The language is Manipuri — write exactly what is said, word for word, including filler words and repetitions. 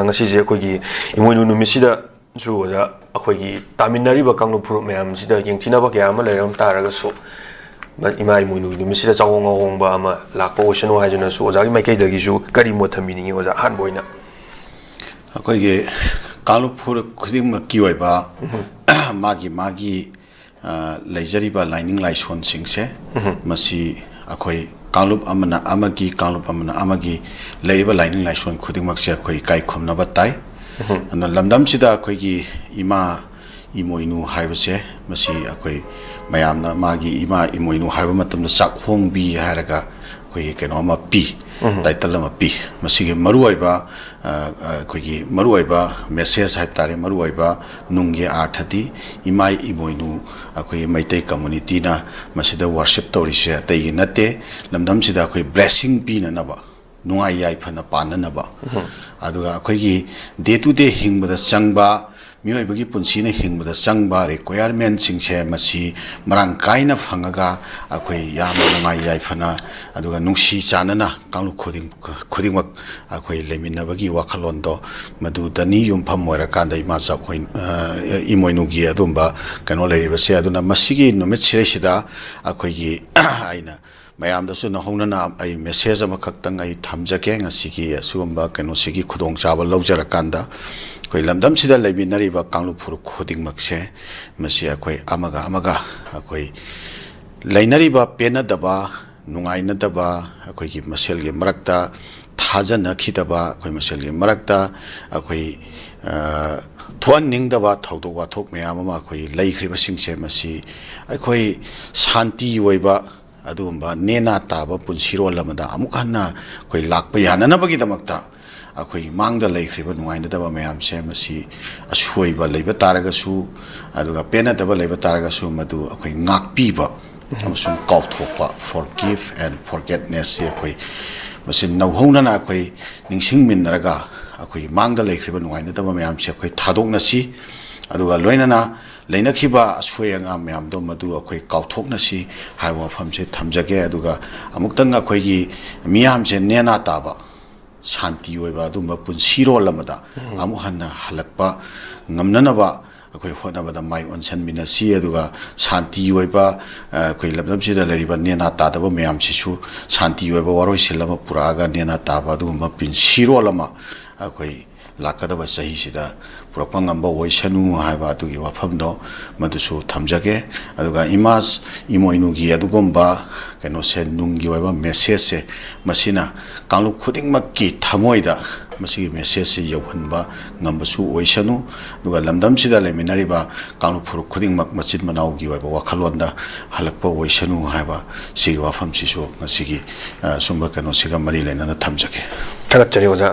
ꯉꯁꯤꯁꯦ ꯑꯩꯈꯣꯏꯒꯤ ꯏꯃꯣꯏꯅꯨ ꯅꯨꯃꯤꯠꯁꯤꯗꯁꯨ ꯑꯣꯖꯥ, ꯑꯩꯈꯣꯏꯒꯤ ꯇꯥꯃꯤꯟꯅꯔꯤꯕ ꯀꯥꯡꯂꯨꯞ ꯐꯨꯔꯨꯞ ꯃꯌꯥꯝꯁꯤꯗ ꯌꯦꯡꯊꯤꯅꯕ ꯀꯌꯥ ꯑꯃ ꯂꯩꯔꯝ ꯇꯥꯔꯒꯁꯨ, ꯏꯃꯥ ꯏꯃꯣꯏꯅꯨꯒꯤ ꯅꯨꯃꯤꯠꯁꯤꯗ ꯆꯥꯎꯍꯣꯡ ꯉꯥꯍꯣꯡꯕ ꯑꯃ ꯂꯥꯛꯄ ꯑꯣꯏꯁꯅꯨ ꯍꯥꯏꯗꯨꯅꯁꯨ ꯑꯣꯖꯥꯒꯤ ꯃꯥꯏꯀꯩꯗꯒꯤꯁꯨ ꯀꯔꯤ ꯃꯣꯠ ꯊꯝꯕꯤꯅꯤꯡꯉꯤ ꯑꯣꯖꯥ? ꯑꯍꯥꯟꯕ ꯑꯣꯏꯅ ꯑꯩꯈꯣꯏꯒꯤ ꯀꯥꯡꯂꯨꯞ ꯐꯨꯔꯨꯞ ꯈꯨꯗꯤꯡꯃꯛꯀꯤ ꯑꯣꯏꯕ ꯃꯥꯒꯤ ꯃꯥꯒꯤ ꯑ, ꯂꯩꯖꯔꯤꯕ ꯂꯥꯏꯅꯤꯡ ꯂꯥꯏꯁꯣꯟꯁꯤꯡꯁꯦ, ꯃꯁꯤ ꯑꯩꯈꯣꯏ ꯀꯥꯡꯂꯨꯞ ꯑꯃꯅ ꯑꯃꯒꯤ, ꯀꯥꯡꯂꯨꯞ ꯑꯃꯅ ꯑꯃꯒꯤ ꯂꯩꯔꯤꯕ ꯂꯥꯏꯅꯤꯡ ꯂꯥꯏꯁꯣꯟ ꯈꯨꯗꯤꯡꯃꯛꯁꯦ ꯑꯩꯈꯣꯏ ꯏꯀꯥꯏ ꯈꯨꯝꯅꯕ ꯇꯥꯏ꯫ ꯑꯗꯨꯅ ꯂꯝꯗꯝꯁꯤꯗ ꯑꯩꯈꯣꯏꯒꯤ ꯏꯃꯥ ꯏꯃꯣꯏꯅꯨ ꯍꯥꯏꯕꯁꯦ, ꯃꯁꯤ ꯑꯩꯈꯣꯏ ꯃꯌꯥꯝꯅ ꯃꯥꯒꯤ ꯏꯃꯥ ꯏꯃꯣꯏꯅꯨ ꯍꯥꯏꯕ ꯃꯇꯝꯗ ꯆꯥꯛꯍꯣꯡꯕꯤ ꯍꯥꯏꯔꯒ ꯑꯩꯈꯣꯏꯒꯤ ꯀꯩꯅꯣ ꯑꯃ ꯄꯤ, ꯇꯥꯏꯇꯜ ꯑꯃ ꯄꯤ꯫ ꯃꯁꯤꯒꯤ ꯃꯔꯨꯑꯣꯏꯕ, ꯑ, ꯑ, ꯑꯩꯈꯣꯏꯒꯤ ꯃꯔꯨꯑꯣꯏꯕ ꯃꯦꯁꯦꯖ ꯍꯥꯏꯕ ꯇꯥꯔꯦ, ꯃꯔꯨꯑꯣꯏꯕ ꯅꯨꯡꯒꯤ ꯑꯥꯔꯊꯗꯤ ꯏꯃꯥ ꯏꯃꯣꯏꯅꯨ, ꯑꯩꯈꯣꯏꯒꯤ ꯃꯩꯇꯩ ꯀꯝꯃꯨꯅꯤꯇꯤꯅ ꯃꯁꯤꯗ ꯋꯥꯔꯁꯤꯞ ꯇꯧꯔꯤꯁꯦ ꯑꯇꯩꯒꯤ ꯅꯠꯇꯦ, ꯂꯝꯗꯝꯁꯤꯗ ꯑꯩꯈꯣꯏ ꯕ꯭ꯂꯦꯁꯤꯡ ꯄꯤꯅꯅꯕ, ꯅꯨꯡꯉꯥꯏ ꯌꯥꯏꯐꯅ ꯄꯥꯟꯅꯅꯕ꯫ ꯑꯗꯨꯒ ꯑꯩꯈꯣꯏꯒꯤ ꯗꯦ ꯇꯨ ꯗꯦ ꯍꯤꯡꯕꯗ ꯆꯪꯕ, ꯃꯤꯑꯣꯏꯕꯒꯤ ꯄꯨꯟꯁꯤꯅ ꯍꯤꯡꯕꯗ ꯆꯪꯕ ꯔꯤꯀ꯭ꯋꯥꯌꯔꯃꯦꯟꯁꯤꯡꯁꯦ ꯃꯁꯤ ꯃꯔꯥꯡ ꯀꯥꯏꯅ ꯐꯪꯉꯒ ꯑꯩꯈꯣꯏ ꯌꯥꯝꯅ ꯅꯨꯡꯉꯥꯏ ꯌꯥꯏꯐꯅ, ꯑꯗꯨꯒ ꯅꯨꯡꯁꯤ ꯆꯥꯟꯅꯅ ꯀꯥꯡꯂꯨꯞ ꯈꯨꯗꯤꯡ-, ꯈꯨꯗꯤꯡꯃꯛ ꯑꯩꯈꯣꯏ ꯂꯩꯃꯤꯟꯅꯕꯒꯤ ꯋꯥꯈꯜꯂꯣꯟꯗꯣ ꯃꯗꯨꯗꯅꯤ ꯌꯨꯝꯐꯝ ꯑꯣꯏꯔꯀꯥꯟꯗ ꯏꯃꯥ ꯆꯥꯛꯍꯣꯏ-, ꯑ, ꯏꯃꯣꯏꯅꯨꯒꯤ ꯑꯗꯨꯝꯕ ꯀꯩꯅꯣ ꯂꯩꯔꯤꯕꯁꯦ꯫ ꯑꯗꯨꯅ ꯃꯁꯤꯒꯤ ꯅꯨꯃꯤꯠ ꯁꯤꯔꯩꯁꯤꯗ ꯑꯩꯈꯣꯏꯒꯤ ꯑꯩꯅ ꯃꯌꯥꯝꯗꯁꯨ ꯅꯧꯍꯧꯅꯅ ꯑꯩ ꯃꯦꯁꯦꯖ ꯑꯃꯈꯛꯇꯪ ꯑꯩ ꯊꯝꯖꯒꯦ꯫ ꯉꯁꯤꯒꯤ ꯑꯁꯤꯒꯨꯝꯕ ꯀꯩꯅꯣꯁꯤꯒꯤ ꯈꯨꯗꯣꯡꯆꯥꯕ ꯂꯧꯖꯔꯀꯥꯟꯗ ꯑꯩꯈꯣꯏ ꯂꯝꯗꯝꯁꯤꯗ ꯂꯩꯃꯤꯟꯅꯔꯤꯕ ꯀꯥꯡꯂꯨꯞ ꯐꯨꯔꯨꯞ ꯈꯨꯗꯤꯡꯃꯛꯁꯦ, ꯃꯁꯤ ꯑꯩꯈꯣꯏ ꯑꯃꯒ ꯑꯃꯒ ꯑꯩꯈꯣꯏ ꯂꯩꯅꯔꯤꯕ ꯄꯦꯟꯅꯗꯕ, ꯅꯨꯡꯉꯥꯏꯅꯗꯕ, ꯑꯩꯈꯣꯏꯒꯤ ꯃꯁꯦꯜꯒꯤ ꯃꯔꯛꯇ ꯊꯥꯖꯅꯈꯤꯗꯕ, ꯑꯩꯈꯣꯏ ꯃꯁꯦꯜꯒꯤ ꯃꯔꯛꯇ ꯑꯩꯈꯣꯏ, ꯑ, ꯊꯣꯛꯍꯟꯅꯤꯡꯗꯕ ꯊꯧꯗꯣꯛ ꯋꯥꯊꯣꯛ ꯃꯌꯥꯝ ꯑꯃ ꯑꯩꯈꯣꯏ ꯂꯩꯈ꯭ꯔꯤꯕꯁꯤꯡꯁꯦ, ꯃꯁꯤ ꯑꯩꯈꯣꯏ ꯁꯥꯟꯇꯤ ꯑꯣꯏꯕ ꯑꯗꯨꯒꯨꯝꯕ ꯅꯦꯅꯥ ꯇꯥꯕ ꯄꯨꯟꯁꯤꯔꯣꯜ ꯑꯃꯗ ꯑꯃꯨꯛ ꯍꯟꯅ ꯑꯩꯈꯣꯏ ꯂꯥꯛꯄ ꯌꯥꯅꯅꯕꯒꯤꯗꯃꯛꯇ ꯑꯩꯈꯣꯏ ꯃꯥꯡꯗ ꯂꯩꯈ꯭ꯔꯤꯕ ꯅꯨꯡꯉꯥꯏꯅꯗꯕ ꯃꯌꯥꯝꯁꯦ, ꯃꯁꯤ ꯑꯁꯣꯏꯕ ꯂꯩꯕ ꯇꯥꯔꯒꯁꯨ, ꯑꯗꯨꯒ ꯄꯦꯟꯅꯗꯕ ꯂꯩꯕ ꯇꯥꯔꯒꯁꯨ, ꯃꯗꯨ ꯑꯩꯈꯣꯏ ꯉꯥꯛꯄꯤꯕ ꯑꯃꯁꯨꯡ ꯀꯥꯎꯊꯣꯛꯄ, forgive and forgetness ꯁꯤ ꯑꯩꯈꯣꯏ ꯃꯁꯤ ꯅꯧꯍꯧꯅꯅ ꯑꯩꯈꯣꯏ ꯅꯤꯡꯁꯤꯡꯃꯤꯟꯅꯔꯒ, ꯑꯩꯈꯣꯏꯒꯤ ꯃꯥꯡꯗ ꯂꯩꯈ꯭ꯔꯤꯕ ꯅꯨꯡꯉꯥꯏꯅꯗꯕ ꯃꯌꯥꯝꯁꯦ ꯑꯩꯈꯣꯏ ꯊꯥꯗꯣꯛꯅꯁꯤ꯫ ꯑꯗꯨꯒ ꯂꯣꯏꯅꯅ ꯂꯩꯅꯈꯤꯕ ꯑꯁꯣꯏ ꯑꯉꯥꯝ ꯃꯌꯥꯝꯗꯣ ꯃꯗꯨ ꯑꯩꯈꯣꯏ ꯀꯥꯎꯊꯣꯛꯅꯁꯤ ꯍꯥꯏꯕ ꯋꯥꯐꯝꯁꯦ ꯊꯝꯖꯒꯦ꯫ ꯑꯗꯨꯒ ꯑꯃꯨꯛꯇꯪ ꯑꯩꯈꯣꯏꯒꯤ ꯃꯤꯌꯥꯝꯁꯦ ꯅꯦꯅꯥ ꯇꯥꯕ, ꯁꯥꯟꯇꯤ ꯑꯣꯏꯕ ꯑꯗꯨꯒꯨꯝꯕ ꯄꯨꯟꯁꯤꯔꯣꯜ ꯑꯃꯗ ꯑꯃꯨꯛ ꯍꯟꯅ ꯍꯜꯂꯛꯄ ꯉꯝꯅꯅꯕ ꯑꯩꯈꯣꯏ ꯍꯣꯠꯅꯕꯗ ꯃꯥꯏ ꯑꯣꯟꯁꯤꯟꯃꯤꯟꯅꯁꯤ꯫ ꯑꯗꯨꯒ ꯁꯥꯟꯇꯤ ꯑꯣꯏꯕ, ꯑ, ꯑꯩꯈꯣꯏ ꯂꯝꯗꯝꯁꯤꯗ ꯂꯩꯔꯤꯕ ꯅꯦꯅꯥ ꯇꯥꯗꯕ ꯃꯌꯥꯝꯁꯤꯁꯨ ꯁꯥꯟꯇꯤ ꯑꯣꯏꯕ ꯋꯥꯔꯣꯏꯁꯤꯜ ꯑꯃ ꯄꯨꯔꯛꯑꯒ ꯅꯦꯅꯥ ꯇꯥꯕ ꯑꯗꯨꯒꯨꯝꯕ ꯄꯨꯟꯁꯤꯔꯣꯜ ꯑꯃ ꯑꯩꯈꯣꯏ ꯂꯥꯛꯀꯗꯕ ꯆꯍꯤꯁꯤꯗ ꯄꯨꯔꯛꯄ ꯉꯝꯕ ꯑꯣꯏꯁꯅꯨ ꯍꯥꯏꯕ ꯑꯗꯨꯒꯤ ꯋꯥꯐꯝꯗꯣ ꯃꯗꯨꯁꯨ ꯊꯝꯖꯒꯦ꯫ ꯑꯗꯨꯒ ꯏꯃꯥ ꯏꯃꯣꯏꯅꯨꯒꯤ ꯑꯗꯨꯒꯨꯝꯕ ꯀꯩꯅꯣꯁꯦ, ꯅꯨꯡꯒꯤ ꯑꯣꯏꯕ ꯃꯦꯁꯦꯖꯁꯦ, ꯃꯁꯤꯅ ꯀꯥꯡꯂꯨꯞ ꯈꯨꯗꯤꯡꯃꯛꯀꯤ ꯊꯃꯣꯏꯗ ꯃꯁꯤꯒꯤ ꯃꯦꯁꯦꯖꯁꯦ ꯌꯧꯍꯟꯕ ꯉꯝꯕꯁꯨ ꯑꯣꯏꯁꯅꯨ꯫ ꯑꯗꯨꯒ ꯂꯝꯗꯝꯁꯤꯗ ꯂꯩꯃꯤꯟꯅꯔꯤꯕ ꯀꯥꯡꯂꯨꯞ ꯐꯨꯔꯨꯞ ꯈꯨꯗꯤꯡꯃꯛ ꯃꯆꯤꯟ ꯃꯅꯥꯎꯒꯤ ꯑꯣꯏꯕ ꯋꯥꯈꯜꯂꯣꯟꯗ ꯍꯜꯂꯛꯄ ꯑꯣꯏꯁꯅꯨ ꯍꯥꯏꯕ ꯁꯤꯒꯤ ꯋꯥꯐꯝꯁꯤꯁꯨ ꯉꯁꯤꯒꯤ, ꯑ, ꯁꯨꯝꯕ ꯀꯩꯅꯣꯁꯤꯒ ꯃꯔꯤ ꯂꯩꯅꯅ ꯊꯝꯖꯒꯦ꯫ ꯊꯥꯒꯠꯆꯔꯤ ꯑꯣꯖꯥ꯫